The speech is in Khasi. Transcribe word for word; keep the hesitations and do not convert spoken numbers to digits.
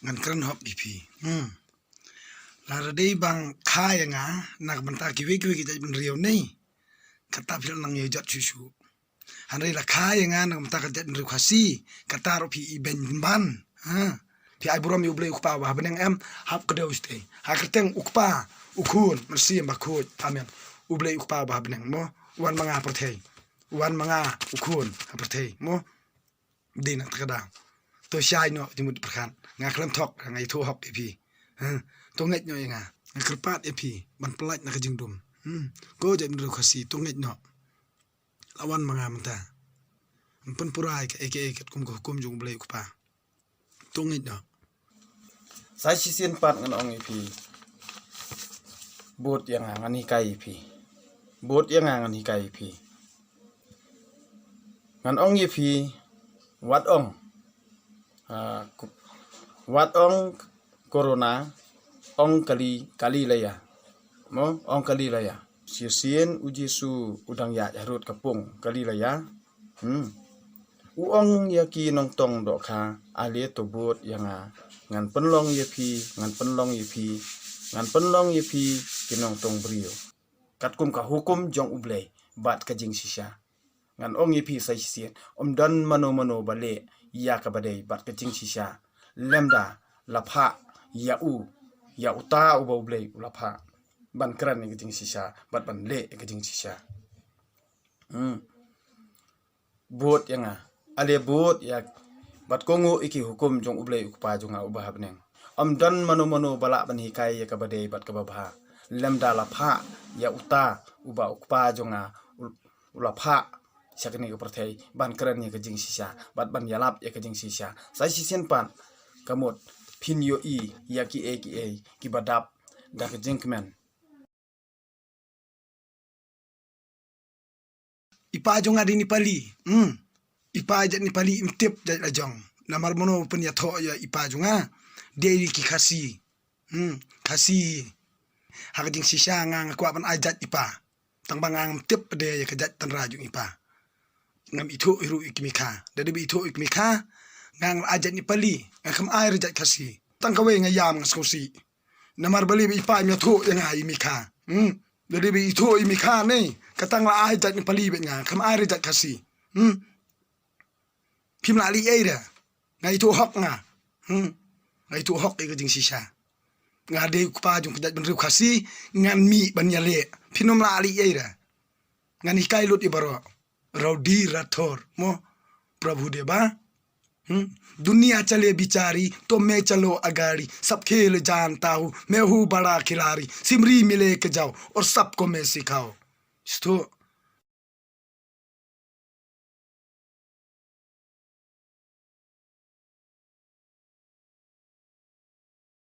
Ngan kren hok ïa phi. Hmm. Lada dei ba kha ïa nga na ka bynta kiwei kiwei ki jaitbynriew ne, kata phi la nang ïa jot shuh shuh. Hynrei la kha ïa nga na ka bynta ka jaitbynriew Khasi, kata ruh phi ibeiñ ban. Ha. Phi ai burom ïa U Blei U Kpa uba ha bneng em, hap kdew shatei. Ha kyrteng U Kpa, U Khun, Mynsiem Bakhuid. Amen. U Blei U Kpa uba ha bneng mo. Wan ma nga ha pyrthei. Wan ma nga U Khun ha pyrthei mo. Dei na kata ka daw. To shai noh jingmut jingpyrkhat. Nga khlem thok, nga ïathuh hok ïa phi. Ha. To ngeit noh ïa nga. Nga kyrpad ïa phi ban pyllait na ka jingdum. Hmm. Ko jaitbynriew Khasi, to ngeit noh. La wan ma nga mynta. Ym pynpura ïa kaei kaei katkum ka hukum jong U Blei U Kpa. To ngeit noh. Sa shisien pat ngan ong ïa phi. Bud ïa nga ngan hikai ïa phi. Bud ïa nga ngan hikai ïa phi. Ngan ong ïa phi. Wat ong. Ah, ku-, wat ong corona, ong kali, kali laya. Mo, ong kali laya. Shisien U Jisu u dang ïaid harud ka pung kali laya. Hmm. U ong ïa ki nongtong dohkha, ale to bud ïa nga. Ngan pynlong ïa phi, ngan pynlong ïa phi, ngan pynlong ïa phi ki nongtong briew. Katkum ka hukum jong U Blei, bad ka jingshisha. Ngan ong ïa phi sa shisien, ym don mano mano ba leh ïa kaba dei bad ka jingshisha. Lymda la phah ïa u, ïa uta uba U Blei u la phah ban kren ïa ka jingshisha, bad ban leh ïa ka jingshisha. Hmm. Bud ïa nga. Ale bud ïa, bad kohnguh ïa ki hukum jong U Blei U Kpa jong nga uba ha bneng. Ym don mano mano ba lah ban hikai ïa kaba dei bad kaba bha. Lymda la phah ïa uta uba U Kpa jong nga u, u la phah sha kane ka pyrthei ban kren ïa ka jingshisha, bad ban ïalap ïa ka jingshisha. Sa shisien pat, ka mut phin ïohi ïa kiei kiei kiba dap da ka jingkmen. I pa jong nga dei Nepali. Hmm. I pa jait Nepali, im tip jait la jong. Namar mano pynïathoh ïa i pa jong nga. Dei ki Khasi. Hmm. Khasi. Ha ka jingshisha nga nga kwah ban ai jait i pa. Tang ba nga ngam tip de ïa ka jait tynrai jong i pa. Ngam ithuh ruh ïa ki Meitei. Da dei ba ithuh ïa ki Meitei, nga nga la ai jait Nepali, nga kam ai ruh jait Khasi. Tang kawei nga ïam nga sngewsih. Namar balei ba i pa im ïathuh ïa nga ïa i Meitei. Hmm. Da dei ba ithuh ïa i Meitei ne, ka tang la ai jait Nepali bad nga, kam ai ruh jait Khasi. Hmm. Phim lah leh ei da. Nga ithuh hok nga. Hmm. Nga ithuh hok ïa ka jingshisha. Nga dei u kpa jong ka jaitbynriew Khasi, ngan mih ban ïaleh. Phin ym lah leh ei da. Ngan hikai lut ïa baroh. Rowdy Rathore, mo, Prabhu Deva. Hmm? दुनिया चले बिचारी, तो मैं चलो अगाड़ी, सब खेल जानता हूँ, मैं हूँ बड़ा खिलाड़ी, सिमरी में लेके जाओ, और सबको मैं सिखाओ। Shuh,